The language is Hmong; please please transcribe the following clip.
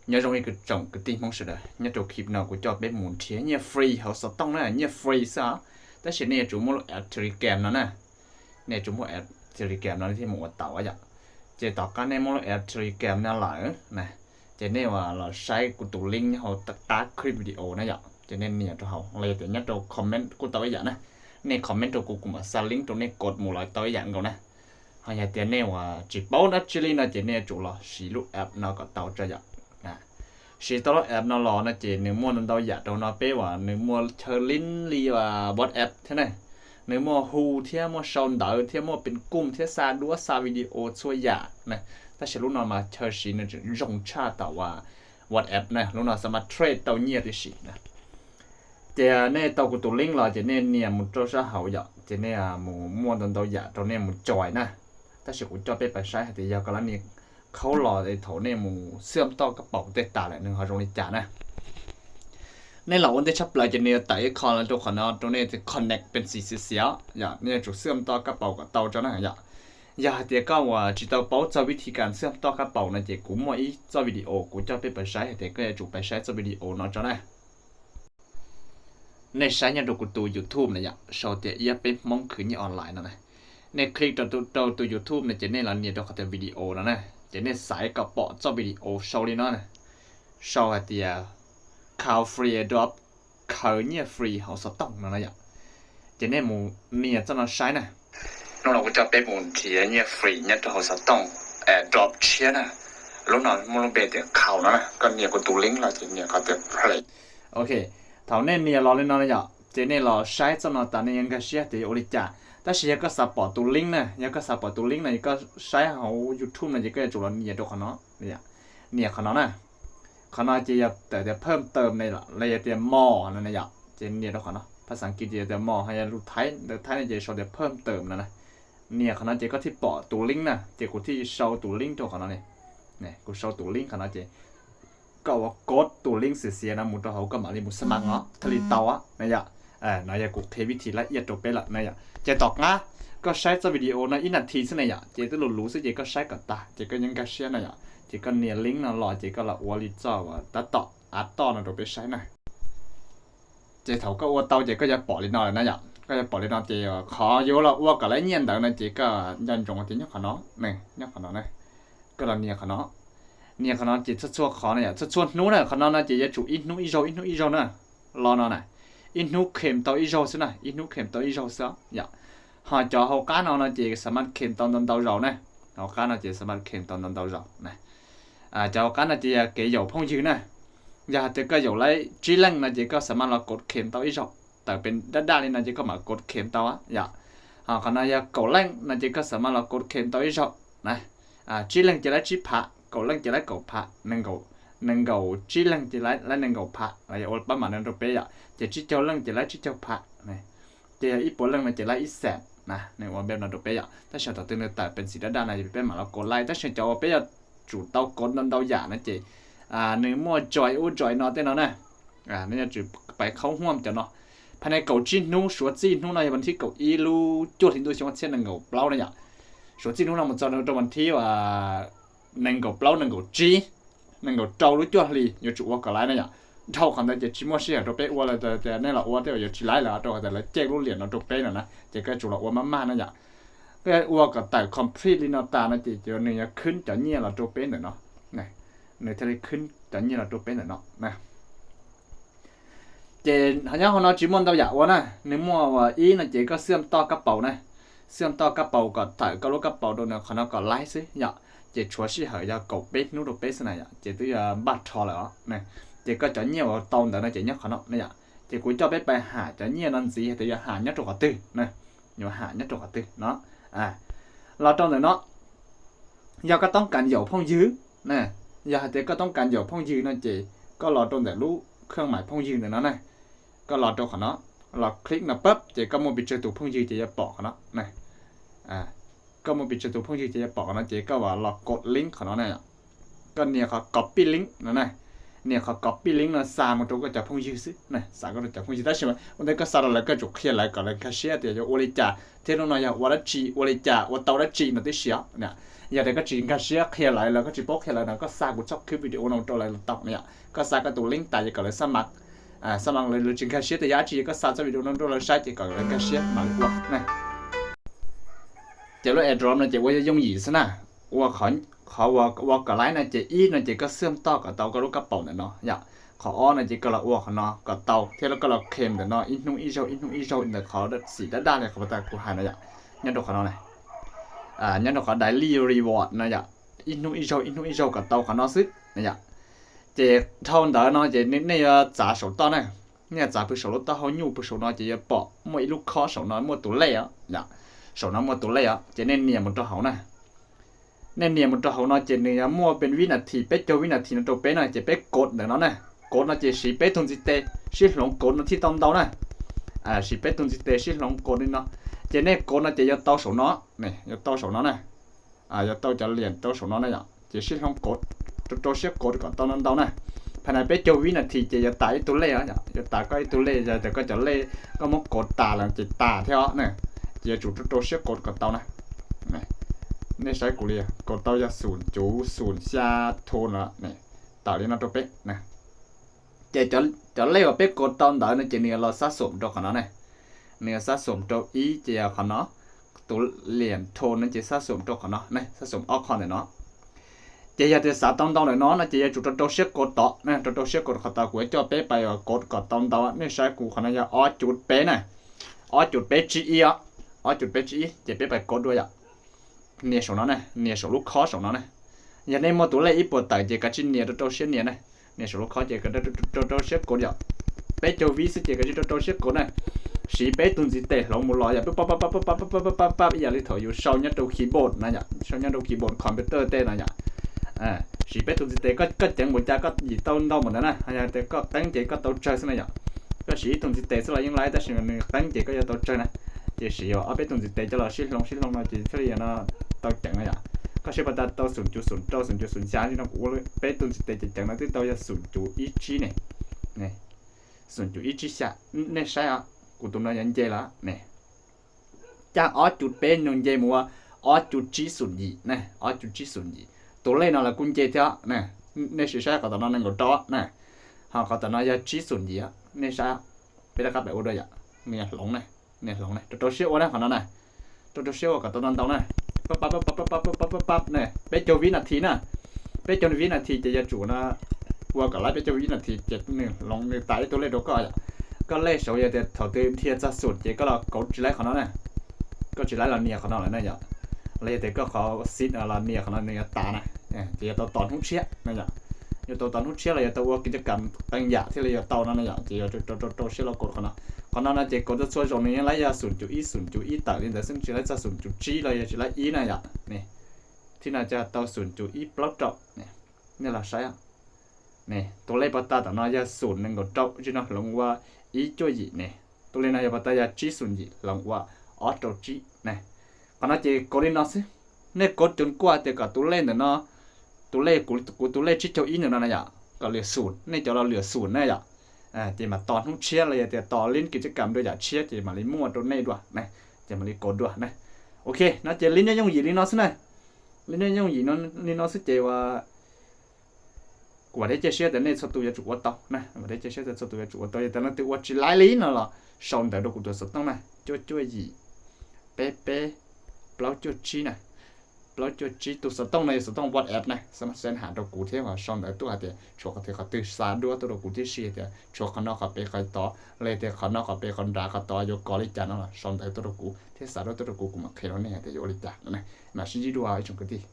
Nyob zoo ib tsoom kwv tij Hmoob sawv daws, nyob rau clip no kuv coj peb mus nrhiav nyiaj free hauv xov tooj na, nyiaj free xwb os. Tab sis nej yuav tsum muaj lub app Telegram no na, nej yuav tsum muaj app Telegram no thiaj mus ua tau yom. Ces tom qab nej muaj lub app Telegram no lawm na, ces nej ua los saib kuv tus link nyob hauv qab clip video na yom, ces nej nias rau hauv los yog tias nyob rau comment kuj tau ib yam na. Nej comment rau kuv, kuv mam xa link rau nej kod mus los tau ib yam nkaus na. Ho yog tias nej uas tsis paub dab tsi li no ces nej yuav tsum los siv lub app no kom tau tso yom. Siv tau lub app no los no ces nws muaj ntau ntau yam rau no, peb uas nws muaj chaw link li WhatsApp thiab na, nws muaj hu thiab muaj sau ntawv thiab muaj pin kuj thiab xa duab xa video txhua yam na. Tab sis lub no mas chaw siv nws tseem zoo tshaj tom uas WhatsApp na, lub no xav mas trade tau nyiaj tib si na. Ces nej tau kuv tus link los ces nej nias mus rau sab hauv yom, ces nej mus muaj ntau ntau yam rau nej mus join na. Tab sis kuv coj peb pais saib hais tias yog koj lab nias khaub los es thaum nej mus xwb toj kab paus tej tas lawm nws ho zoo li cas na. Nej los ua ntej tshaj plaws ces nws yuav tawm ib qho rau qhov no rau nej connect peev xwm xiav xiav yom, nej yuav tsum xwb toj kab paus kom tau tso na yom. Yog hais tias koj uas tsis tau paub txog vib thi kas xwb toj kab paus no ces kuv muaj ib txoj video kuv coj peb pais saib hais tias koj yuav tsum pais saib txoj video no tso na. Nej saib nyob rau kuv tus YouTube na yom, sau tias Iab Peb Hmoob khwv nyiaj online no na. Nej click rau tus YouTube no ces nej los nias rau qhov tias video no na, ces nej xaiv kom pom txoj video sau li no na, sau hais tias Khaus Free Airdrop, khaws nyiaj free hauv xov tooj no na yom. Ces nej mus nias txoj no saib na. Hnub no kuv coj peb mus nrhiav nyiaj free nyob rau hauv xov tooj, airdrop tshiab na. Lub no muaj lub npe tias Khaus no na, koj nias kuv tus link los ces nias qhov tias play. Ok, thaum nej nias los li no yom, ces nej los saib txoj no tas nej yuav nkag siab tias yuav ua li cas. Tab sis yog koj xav pom tus link na, yog koj xav pom tus link no koj saib hauv YouTube no ces koj yuav tsum los nias rau qhov no, nias qhov no na. Qhov no ces yog tawm tias phawj tawm ne los yog tias mos no ne yom, ces nias rau qhov no. Phaj xav kiv ces yog tias mos, ho yog lus Thaib, ntawv Thaib no ces sau tias phawj tawm no na. Nias qhov no ces koj thiaj pom tus link na, ces kuv thiaj sau tus link rau qhov no ne. Kuv sau tus link qhov no ces koj ua kod tus link xiav xiav no mus rau hauv koj mam li mus xab mas os thiaj li tau na yom. No yog kuv qhia vib thi lab iab rau peb lawm na yom. Ces tom qab koj saib txoj video no ib nas this xwb ne yom, ces twb luv luv xwb ces koj saib kom tag ces koj yeej nkag siab na yom. Ces koj nias link no los ces koj los ua li txoj tab tom av toj no rau peb saib na. Ces thaum koj ua tau ces koj yuav pom li no lawm na yom. Koj yuav pom li no ces qhov yuav los ua kom lawv nyiaj ntawd no ces koj nco ntsoov tias nyob qhov no, nyob qhov no na. Koj los nias qhov no, nias qhov no ces txhua txhua qhov na yom, txhua txhua hnub na, qhov no no ces yuav tsum ib hnub ib zaug ib hnub ib zaug na. Los no na, ib hnub claim tau ib zaug xwb na, ib hnub claim tau ib zaug xwb yom. Ho cov hauv qab no no ces xav mas claim tau ntau ntau zaus na. Hauv qab no ces xav mas claim tau ntau ntau zaus na. Cov hauv qab no ces yog kev yaum phooj ywg na. Yog hais tias koj yaum lawv tsib leej no ces koj xav mas los kod claim tau ib zaug, tawm pes daj daj li no ces koj mam kod claim tau yom. Ho qhov no yog kaum leej no ces koj xav mas los kod claim tau ib zaug na. Tsib leej ces lawv tsib phav, kaum leej ces lawv kaum phav, nees nkaum tsib leej ces lawv nees nkaum phav los yog ua pab mam no rau peb yom, ces tsib caug leej ces lawv tsib caug phav, ces yog ib puas leej no ces lawv ib xees na, nws ua npe no rau peb yom. Tab sis thaum twg nws tawm peev xwm daj daj no peb mam los kod laij, tab sis cov uas peb yuav tsum tau kod ntau ntau yam no ces nws muaj join ub join no tej no na. Nej yuav tsum pais khaub huam cov no. Phaj ne kaum tsib hnub suav txij hnub no yog vas thib kaum ib lub cuaj hli ntuj xyoo ob txhiab nees nkaum plaub na yom. Suav txij hnub no mus txog rau vas thib nees nkaum plaub, nees nkaum tsib, nees nkaum rau lub cuaj hli yuav tsum ua kom laij na yom. Dhau qhov ntawd ces tsis muaj sij hawm rau peb ua lawm, tias nej los ua tej uas yuav tsis laij lawm rau qhov tias lawv cej lub liam no rau peb no na, ces koj yuav tsum los ua maj maj na yom. Koj ua kom tawm complete li no tas no ces nws yuav khwb cov nyiaj los rau peb ntawm no, nws thiaj li khwb cov nyiaj los rau peb ntawm no na. Ces nyob hauv no tsis muaj ntau yam ua na, nws muaj ua ib no ces koj xwb toj kab paus na, xwb toj kab paus kom tawm koj lub kab paus rau nws qhov no kom laij xwb yom. Ces tshuav sij hawm yog kaum peb hnub rau peb xwb na yom, ces twb yuav npaj rho lawm os. Ces koj cov nyiaj uas tau ntawd no ces nyob qhov no na yom. Ces kuv coj peb pais ham cov nyiaj no ntxiv hais tias yuav ham nyob rau qhov twg na, yuav ham nyob rau qhov twg no. Los rau ntawm no, yog koj toob kas yaum phooj ywg na, yog hais tias koj toob kas yaum phooj ywg no ces koj los rau ntawm lub kheej mais phooj ywg ntawm no na. Koj los rau qhov no, los click no pab ces koj muaj pes tsawg tus phooj ywg ces yuav pom qhov no. Koj muaj pes tsawg tus phooj ywg ces yuav pom qhov no ces koj los kod link qhov no na. Koj nias qhov copy link no na. Nias qhov copy link no xa mus rau koj cov phooj ywg xwb, xa koj rau cov phooj ywg. Tab sis mas ua ntej koj xa rau lawv koj tsum qhia lawv kom lawv nkag siab tias yuav ua li cas thiab hnub no yog ua dab tsi, ua li cas ua tau dab tsi no tib si os. Yog tias koj tsis nkag siab qhia lawv los koj tsis paub qhia lawv no koj xa kuv txoj khwb video no rau lawv los tau na yom. Koj xa koj tus link tas ces kom lawv xa mas, xa mas lawv tsis nkag siab tias yog dab tsi, koj xa txoj video no rau lawv saib ces kom lawv nkag siab mam li ua. Ces lub airdrop no ces ua yooj yim xwb na. Ua qhov ua kom laiv no ces ib no ces koj xwm toj kom tau koj lub kab paum ntawm no yom. Qhov ob no ces koj los ua qhov no kom tau thiab koj los claim ntawm no ib hnub ib zaug ib hnub ib zaug ntawm qhov xim daj daj li qhov tas kuv hais no yom. Nyob rau qhov no, nyob rau qhov daily reward no yom, ib hnub ib zaug ib hnub ib zaug kom tau qhov no xwb na yom. Ces dhau ntawd no ces nej yuav txav saum toj na, nej yuav txav pw saum lub taub hau nyuj pw saum no ces yuav pom muaj ib lub khob saum no muaj tus lej os, saum no muaj tus lej os ces nej nias mus rau hauv na. Nej nias mus rau hauv no ces nws yuav muaj pes vib nas this, peb caug vib nas this no rau peb na ces peb kod ntawm no na. Kod no ces siv peb tug ntiv tes sib hloov kod no thiaj tau ntau na. Siv peb tug ntiv tes sib hloov kod li no, ces nej kod no ces yuav tau saum no, yuav tau saum no na. Yuav tau cov liam rau saum no na yom, ces sib hloov kod, rau rau siab kod kom tau ntau ntau na. Phaj na peb caug vib nas this ces yuav tas ib tug lej, yuav tas koj ib tug lej, yog tias koj cov lej koj muab kod tas lawm ces tas thiab os na. Ces yuav tsum rau rau siab kod kom tau na. Nej saib kuv li, kod tau yog xum cuv xum xya thu no, tawm li no rau peb na. Ces cov lej uas peb kod tau ntawd no ces nws yuav los xab xum rau qhov no ne. Nws yuav xab xum rau ib ces yog qhov no, tus liam thu no ces xab xum rau qhov no, xab xum ob qho ntawm no. Ces yog tias xav tau ntau ntawm no no ces yuav tsum rau rau siab kod tod, rau rau siab kod qhov tod. Kuv yuav coj peb pais kod kom tau ntau. Nej saib kuv qhov no yog ob cuv peb na, ob cuv peb tsib ib os, ob cuv peb tsib ib ces peb pais kod dua yom. Nias saum no na, nias saum lub khob saum no na. Yog nej muaj tus lej ib puas tawm ces kav tsij nias rau rau siab nias na. Nias saum lub khob ces rau rau siab kod yom. Peb caug vib xwb ces kav tsij rau rau siab kod na. Siv peb tug ntiv tes hloov mus los yom, pab pab pab pab pab pab pab pab ib yam li thaum yus sau nyob rau keyboard na yom, sau nyob rau keyboard computer tej no yom. Siv peb tug ntiv tes, koj ceev npaum cas koj yim tau ntau npaum ntawd na. Yog tias koj qeeb ces koj tau tsawg xwb na yom. Koj siv ib tug ntiv tes xwb los yeej laib, tab sis nws qeeb ces koj yuav tau tsawg na. Ces siv ob peb tug ntiv tes coj los sib hloov sib hloov no ces thiaj li no tau ceev no yom. Koj saib pas tas tau xum cuv xum rau xum cuv xum xya li no, kuv ua peb tug ntiv tes ces ceev no twb tau yog xum cuv ib tsib ne. Xum cuv ib tsib xya, nej saib os, kuv tus no yuav nce lawm ne. Caj ob cuv peb no nce mus ua ob cuv tsib xum yim na, ob cuv tsib xum yim. Tus lej no los kuj nce thiab na. Nej sim saib qhov tom no nees nkaum rau na, ho qhov tom no yog tsib xum yim. Nej saib, peb rov qab pem ua dua yom, nws yog hloov na, nws hloov na, rau rau siab ua na qhov no na, rau rau siab ua kom tau ntau ntau na. Pab pab pab pab pab pab pab pab pab ne, peb caug vib nas this na, peb caug vib nas this ces yuav tsum no ua kom laib peb caug vib nas this ces nws hloov nws tas ib tug lej rau koj yom. Koj lej saud yog tias thaum twg dhia txog xum ces koj los kauv tsis laib qhov no na, koj tsis laib los nias qhov no lawm na yom. Los yog tias koj qhov xib los nias qhov no nws yuav tas na, ces yuav tau tos hnub tshiab na yom. Yuav tau tos hnub tshiab los yuav tau ua kis caj kam qee yam thiaj li yuav tau no na yom, ces yuav rau rau siab los kauv qhov no. Qhov no no ces kauv txhua txhua zaus nws yeej laib yog xum cuv ib xum cuv ib tawm li ntawd xwb, tsis laib txog xum cuv tsib los yog tsis laib ib na yom. Thiab no ces tau xum cuv ib plaub rau, nej los saib. Tus lej pas tas tom no yog xum nees nkaum rau, tsis no hloov ua ib cuaj yim ne. Tus lej no yog pas tas yog tsib xum yim hloov ua ob rau tsib ne. Qhov no ces kauv li no xwb. Nej kauv cov kuaj tias kom tus lej ntawm no, tus lej, kuv tus lej tsib caug ib ntawm no na yom, kom lwm xum, nej cov los lwm xum na yom. Ces mam tos hnub tshiab los yog tias tos lib kis caj kam dua yam tshiab ces mam li muaj rau nej dua na, ces mam li kauv dua na. Ok, no ces li nyob yooj yim li no xwb na. Li nyob yooj yim li no xwb ces ua kuv vam thiab cia siab tias nej txhua tus yuav tsum ua tau na, vam thiab cia siab tias txhua tus yuav tsum ua tau. Yog tias leej twg ua tsis laib li no los sau ntawv rau kuv tus xov tooj na, cuaj cuaj yim peb peb plaub cuaj tsib na, plaub cuaj tsib. Tus xov tooj no yog xov tooj WhatsApp na, xab mas xeeb ham rau kuv thiab ho sau ntawv tuaj hais tias tshuav qhov twg qhov twg, xa duab tuaj rau kuv tib si tias tshuav qhov no qhov pem qhov tod los yog tias qhov no qhov pem qhov nrad qhov tod yuav kov li cas no los sau ntawv tuaj rau kuv thiab xa duab tuaj rau kuv, kuv mam qhia rau nej hais tias yuav ua li cas no na. Mam sib ntsib dua ib tsoom kwv tij.